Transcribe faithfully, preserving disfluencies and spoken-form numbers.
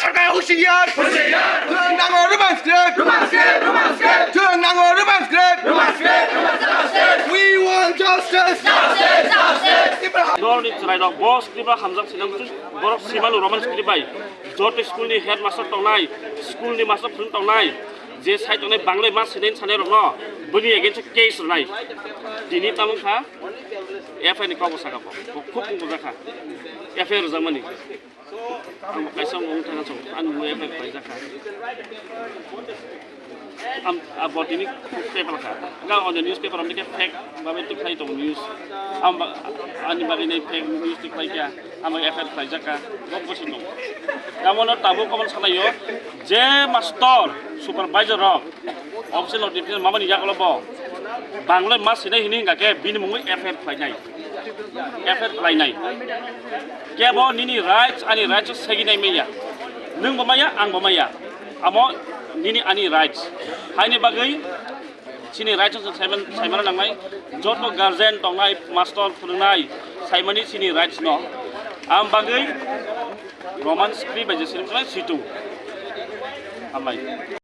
Sarkar hushiyar! Hushiyar! Chwng nango Roman script! Roman script! Roman script! Chwng nango Roman script! Roman script! Roman justice! Justice! Justice! Tipra Dolni chwrairok bo script o hamjak sinang borok simano Roman script bai. Joto school ni headmaster tongnai, school ni master phwrwng tongnai, je sai tongnai Bangla ma sinai sanai rokno bini against o case rwnai. Tini tamo kha F I R ni kok bwsakha bo. Bo khub bujak kha F I R rwjakmani. Ang kaisa wng thangna chong, ang mui F I R khlaijak kha. Am, abo tini paper kha. Ga on the newspaper amni ke fake babe tikhlai tong news. Am ba, ani bagwi nai fake news tikhlai kya. Am F I R khlaijak kha. Bo bosi tong. Tamono tabuk omo sanayo je master supervisor rok official notification mamani yagulo bo Bangla ma sinai hini hinga ke bini mungwi F I R khlainai. F I R khlainai. Kebo nini rights, ani rights o seginai maya. Nwng bo maya, ang bo maya. Amo nini ani rights. Haini bagwi chini rights o saiman-, saimano nangnai. Joto guardian tongnai, master phwrwngnai, saimani chini rights no. Am bagwi Roman script bai je sini situng. Hambai.